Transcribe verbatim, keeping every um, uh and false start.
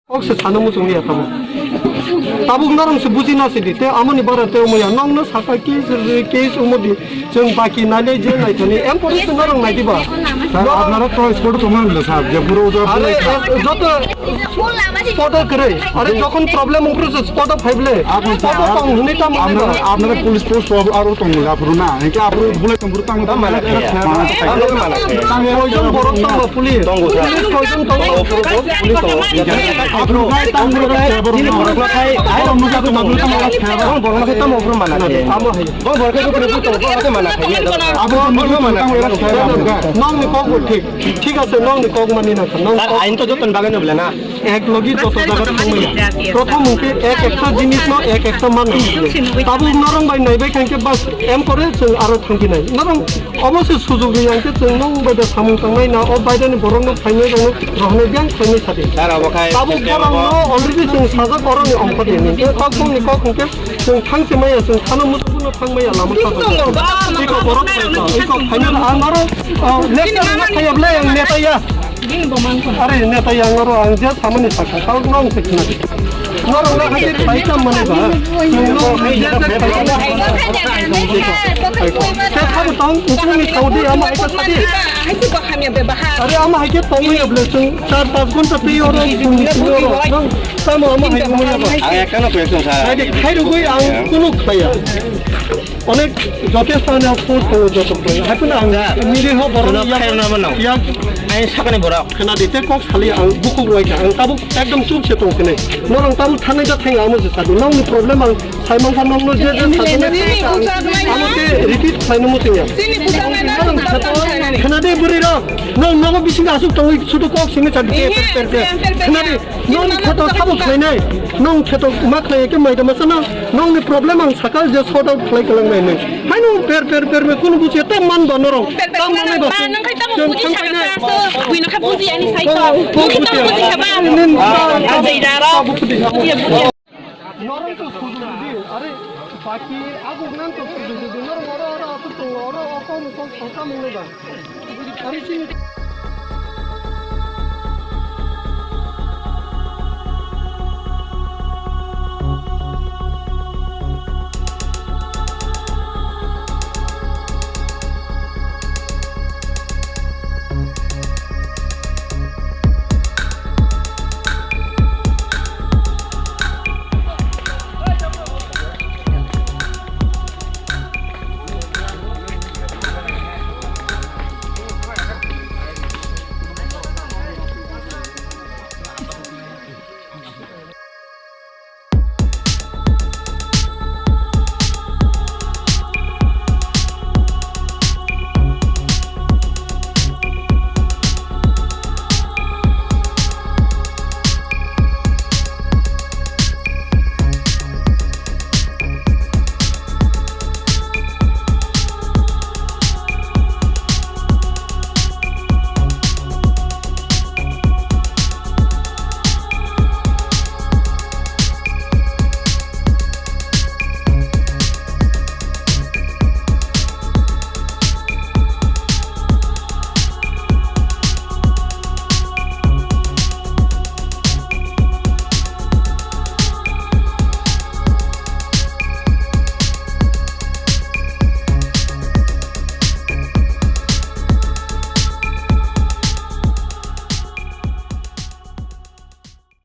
Kok se sana muchung ya tabuk. Tabuk norong se buji na sidi, te amoni bara te omoya, nong no saka case, case umodi, chwng baki nai le je nai thani, em pore se norong nai diba. Sir, আপনারা তো স্পটে তো মানলে স্যার, যে পুরো ওটা Are, eh, joto spot o kwrwi, are jokhon problem ongkhru se spot o phaible, spot o tong hwnwi tamo আপনারা, আপনারা পুলিশ পোস্ট আরো তো আফরু না, একে আফরু বলে তো পুরো তাঙ্গো Tamo mana khe? Tamo mana khe? Koijon borok tongo police? Tongo, sir. Police koijon tongo? Tongo, police tongo. Aphuru khai, tamo khai, chini borok no khai, ai rok no khai, tamo khai, tamo khai, tamo khai, tamo mana khe? Amo hai. Bo borok khai, bo borok khai, tamo khai mana khe? Abo tamo khai mana khe? Nong ni kok bo thik, thik ase, nong ni kok mani na kha, nong Sir, kok ain to joton bagwi no bole na. Ek logi joto jaga thangmaya. Prothom hwnkhe ek ekta jinis no ek ekta manna. Tabuk norong bai naibai khankhe bas em pore chwng aro thangphinai. Norong obo se sujug ri yang khe chwng nong bai da samung tangnai na o baidani borok no phainai rok no rohonai biyang khlainai sadi. Sir, abo khai Tabuk borok no already chwng sajak oro ni ongkha de. Hwnkhe kok bong ni kok hwnkhe chwng thangsi maya, chwng thano musugo no thangmaya lama sajak. Iko borok phaikha, iko phainai ang aro, ah, lecture na khayab le ang neta ya. Are neta yang oro ang je samani sakha, kau nong se khna. Noro na hai pai kam mani ba. Nong hai je je pai kam mani ba. Te kha tong, upuni saudi ama hai ka sadi. Are ama hai ke tong ya ble chung char panch ghonta pe oro. Tamo ama hai mo ya ba. Ang ekta no question sir. Hai de khai rugui ang kunu khaya. Onek jotesto ani ang force tongo joto khlai. Haikhe ang niri ho borok yak. Ai sakani borok. Khna di te kok sali ang bukuk roi kha. Ang tabuk ekdom chup se tong kene. Norong tabuk thanai da thang amo je sadi. Nong ni problem ang sai mang kha nong no je je sadi. Amo te repeat khlai no muchung ya. Khna di buri rok. Nong nogo bising asuk tongwi sudu kok sini sadi. Khna di. Nong kheto sabo khlainai, nong kheto ma khlai ke mai da masa na, nong ni problem ang sakal je sort out khlai kalang nai nai. Hai nong per per per per kunu buchi ta man ba norong. Per per Ta man nai ba. Ma nang khai tamo buchi saka sa so, bui no kha buchi ani sai to. Buchi tamo buchi saba. Nin ba. Ajai da ro. Buchi buchi. Norong to sudu di, are baki aguk nan to sudu di, norong oro oro asuk tong oro oro kom kom sangka mung nai ba. Buchi kari sini.